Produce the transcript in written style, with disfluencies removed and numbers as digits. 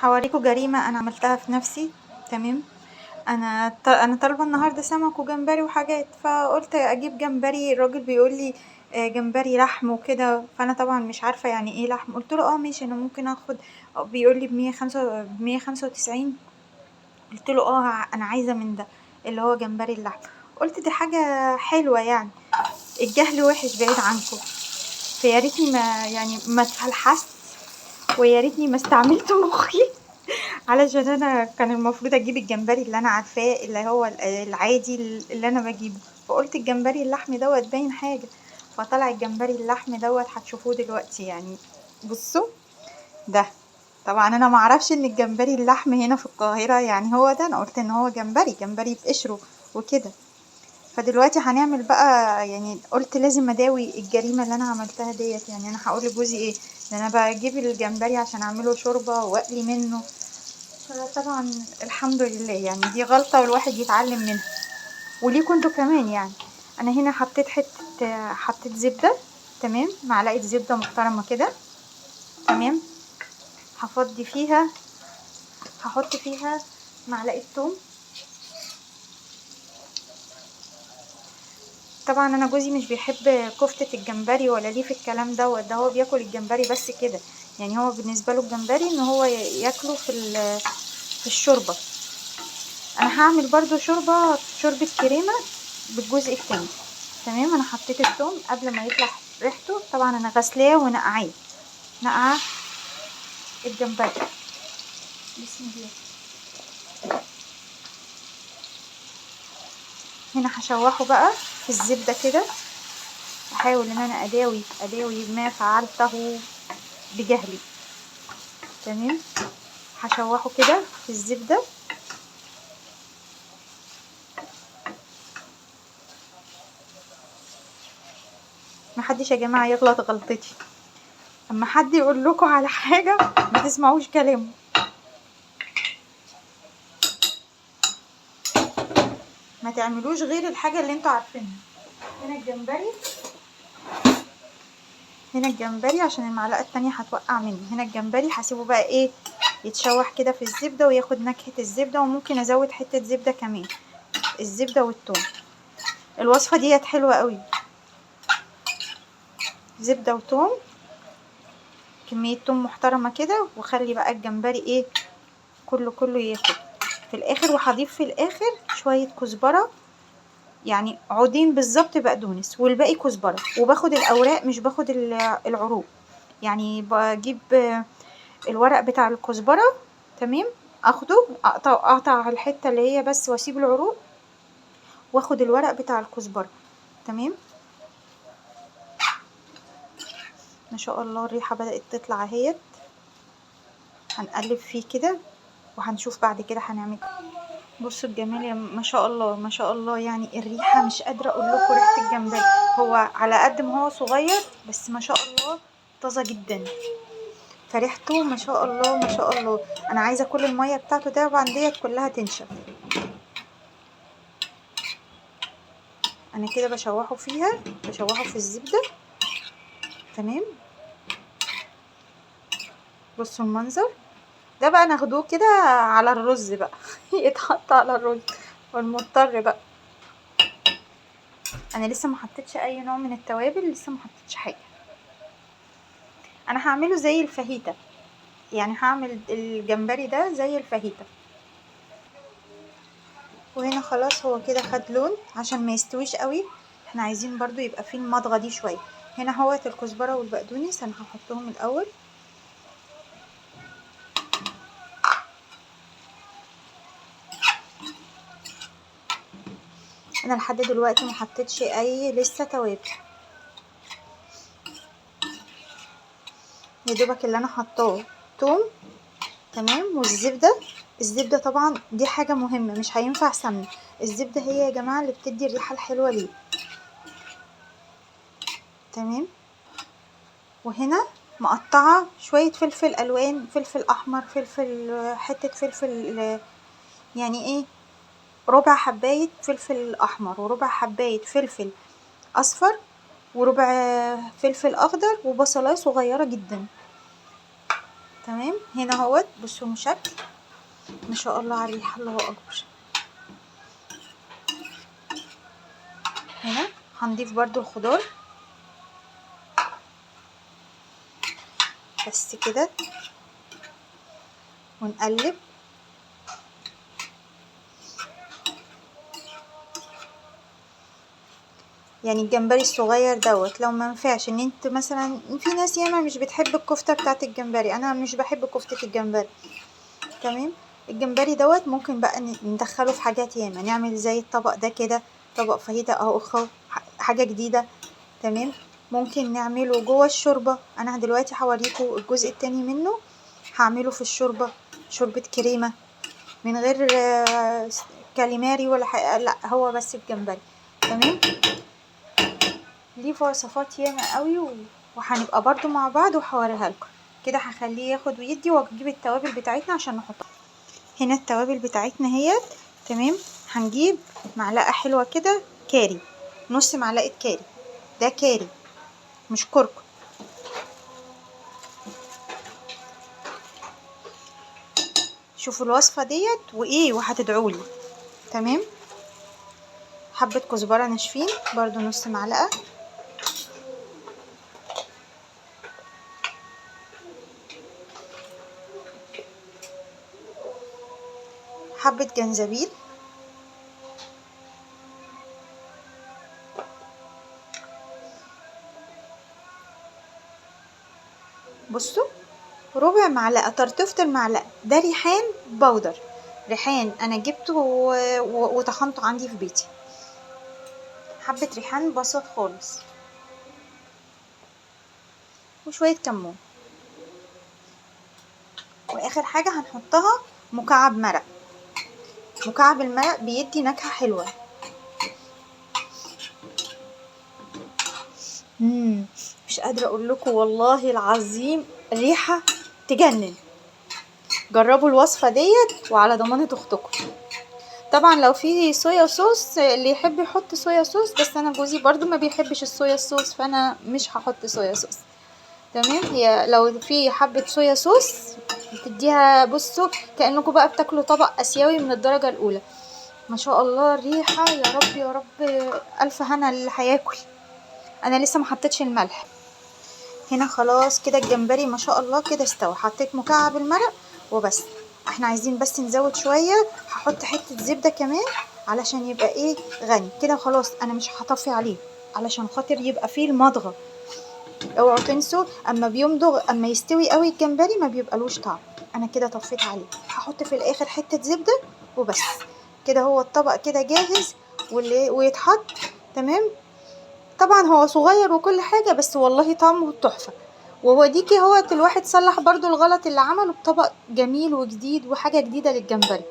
هوريكم جريمة انا عملتها في نفسي. تمام، انا طالبه النهارده سمك وجمبري وحاجات، فقلت اجيب جمبري. الراجل بيقول لي جمبري لحم وكده، فانا طبعا مش عارفه يعني ايه لحم. قلت له ماشي انا ممكن اخد. بيقول لي ب195. قلت له انا عايزه من ده اللي هو جمبري اللحم. قلت دي حاجة حلوة يعني، الجهل وحش بعيد عنكم. فيا ريتني ما يعني ما اتفلحست، ويا ريتني ما استعملت مخي، علشان انا كان المفروض اجيب الجمبري اللي انا عارفاه اللي هو العادي اللي انا بجيبه. فقلت الجمبري اللحم دوت باين حاجة، فطلع الجمبري اللحم دوت هتشوفوه دلوقتي. يعني بصوا ده، طبعا انا ما اعرفش ان الجمبري اللحم هنا في القاهرة يعني هو ده، انا قلت ان هو جمبري بقشره وكده. فدلوقتي هنعمل بقى، يعني قلت لازم اداوي الجريمة اللي انا عملتها ديت. يعني انا هقول لجوزي ايه ده، انا بجيب الجمبري عشان اعمله شوربة واقلي منه. فطبعا الحمد لله يعني دي غلطه والواحد يتعلم منها، وليكوا انتوا كمان. يعني انا هنا حطيت حتة، حطيت زبدة، تمام، معلقه زبدة محترمه كده، تمام. هفضي فيها، هحط فيها معلقه توم. طبعا انا جوزي مش بيحب كفته الجمبري ولا ليه في الكلام دوت، ده هو بياكل الجمبري بس كده. يعني هو بالنسبة له الجمبري ان هو ياكله في الشوربة. انا هعمل برضو شوربة كريمة بالجزء التاني، تمام. انا حطيت التوم قبل ما يطلع ريحته، طبعا انا غسلاه ونقعاه، نقع الجمبري. بسم الله. هنا هشوحه بقى في الزبدة كده، احاول ان انا اداوي ما فعلته بجهلي، تمام. هشوحه كده في الزبدة. محدش يا جماعة يغلط غلطتي، اما حد يقول لكم على حاجة ما تسمعوش كلامه. ما تعملوش غير الحاجة اللي انتوا عارفينها. هنا الجمبري عشان المعلقة التانية هتوقع مني. هنا الجمبري هسيبه بقى ايه يتشوح كده في الزبدة وياخد نكهة الزبدة، وممكن ازود حتة زبدة كمان، الزبدة والثوم. الوصفة ديت حلوة قوي، زبدة وثوم، كمية ثوم محترمة كده، وخلي بقى الجمبري ايه كله ياخد في الاخر. وهضيف في الاخر شوية كزبرة، يعني عودين بالظبط بقدونس، والباقي كزبرة. وباخد الاوراق مش باخد العروق، يعني بجيب الورق بتاع الكزبرة، تمام، اخده اقطع الحتة اللي هي بس واسيب العروق، واخد الورق بتاع الكزبرة، تمام. ما شاء الله الريحة بدأت تطلع اهيت. هنقلب فيه كده وهنشوف بعد كده هنعمل ايه. بصوا الجمال يا ما شاء الله ما شاء الله، يعني الريحة مش قادرة اقول لكم ريحة الجمبري. هو على قد ما هو صغير بس ما شاء الله طازة جدا، فريحته ما شاء الله ما شاء الله. انا عايزة كل المية بتاعته طبعا ديت كلها تنشف. انا كده بشوحه فيها، بشوحه في الزبدة، تمام. بصوا المنظر ده بقى ناخدوه كده على الرز بقى يتحط على الرز والمضطر بقى. انا لسه ما حطيتش اي نوع من التوابل، لسه ما حطيتش حاجة. انا هعمله زي الفاهيتا، يعني هعمل الجمبري ده زي الفاهيتا. وهنا خلاص هو كده خد لون، عشان ما يستويش قوي احنا عايزين برضو يبقى فيه المضغة دي شوية. هنا هوت الكزبره والبقدونس انا هحطهم الاول. انا لحد دلوقتي ما حطيتش اي لسه توابل، يا دوبك اللي انا حطاه توم، تمام، والزبده. الزبدة طبعا دي حاجة مهمة، مش هينفع سمنه، الزبدة هي يا جماعة اللي بتدي الريحة الحلوة ليه، تمام. وهنا مقطعه شوية فلفل الوان، فلفل احمر، فلفل، حتة فلفل، يعني ايه ربع حبايه فلفل احمر، وربع حبايه فلفل اصفر، وربع فلفل اخضر، وبصلايه صغيرة جدا، تمام. هنا اهوت بصوا شكل ما شاء الله على الريحة، الله اكبر. هنا هنضيف برضو الخضار بس كده، ونقلب. يعني الجمبري الصغير دوت لو ما ينفعش ان انت مثلا، في ناس ياما مش بتحب الكفتة بتاعه الجمبري، انا مش بحب كفته الجمبري، تمام. الجمبري دوت ممكن بقى ندخله في حاجات ياما، نعمل زي الطبق ده كده، طبق فاهيتا اهو، حاجة جديدة، تمام. ممكن نعمله جوه الشوربة. انا دلوقتي هوريكم الجزء التاني منه، هعمله في الشوربة، شوربة كريمة من غير كاليماري ولا حاجة، لا هو بس الجمبري، تمام. ليه وصفات ياما قوي، وهنبقى برضو مع بعض وهوريها لكم كده. هخليه ياخد ويدي، واجيب التوابل بتاعتنا عشان نحطها هنا. التوابل بتاعتنا اهيت، تمام. هنجيب معلقه حلوة كده كاري، نص معلقه كاري، ده كاري مش كركم. شوفوا الوصفة ديت وايه وهتدعولي، تمام. حبه كزبره ناشفين برضو نص معلقه، حبة جنزبيل، بصوا ربع معلقة، طرطفة المعلقة، ده ريحان بودر، ريحان انا جبته وطحنته عندي في بيتي، حبة ريحان بسيط خالص، وشوية كمون. واخر حاجة هنحطها مكعب مرق. مكعب المرق بيدي نكهة حلوة. مش قادرة اقول لكم والله العظيم ريحة تجنن. جربوا الوصفة ديت وعلى ضمانة اختكم. طبعا لو في صويا صوص اللي يحب يحط صويا صوص، بس انا جوزي برضو ما بيحبش الصويا صوص، فانا مش هحط صويا صوص، تمام. هي لو في حبة صويا صوص بتديها، بصوا كأنكم بقى بتاكلوا طبق اسيوي من الدرجة الاولى. ما شاء الله الريحة، يا رب يا رب الف هنا اللي هياكل. انا لسه ما حطيتش الملح هنا. خلاص كده الجمبري ما شاء الله كده استوى. حطيت مكعب المرق وبس. احنا عايزين بس نزود شوية، هحط حتة زبدة كمان علشان يبقى ايه غني كده. خلاص انا مش هطفي عليه علشان خاطر يبقى فيه المضغة. اوعوا تنسوا اما بيمضغ، اما يستوي قوي الجمبري ما بيبقالوش طعم. انا كده طفيت عليه، هحط في الاخر حتة زبدة وبس كده. هو الطبق كده جاهز ويتحط، تمام. طبعا هو صغير وكل حاجة، بس والله طعمه تحفة. ووديكي هو الواحد صلح برضو الغلط اللي عمله بطبق جميل وجديد وحاجة جديدة للجمبري.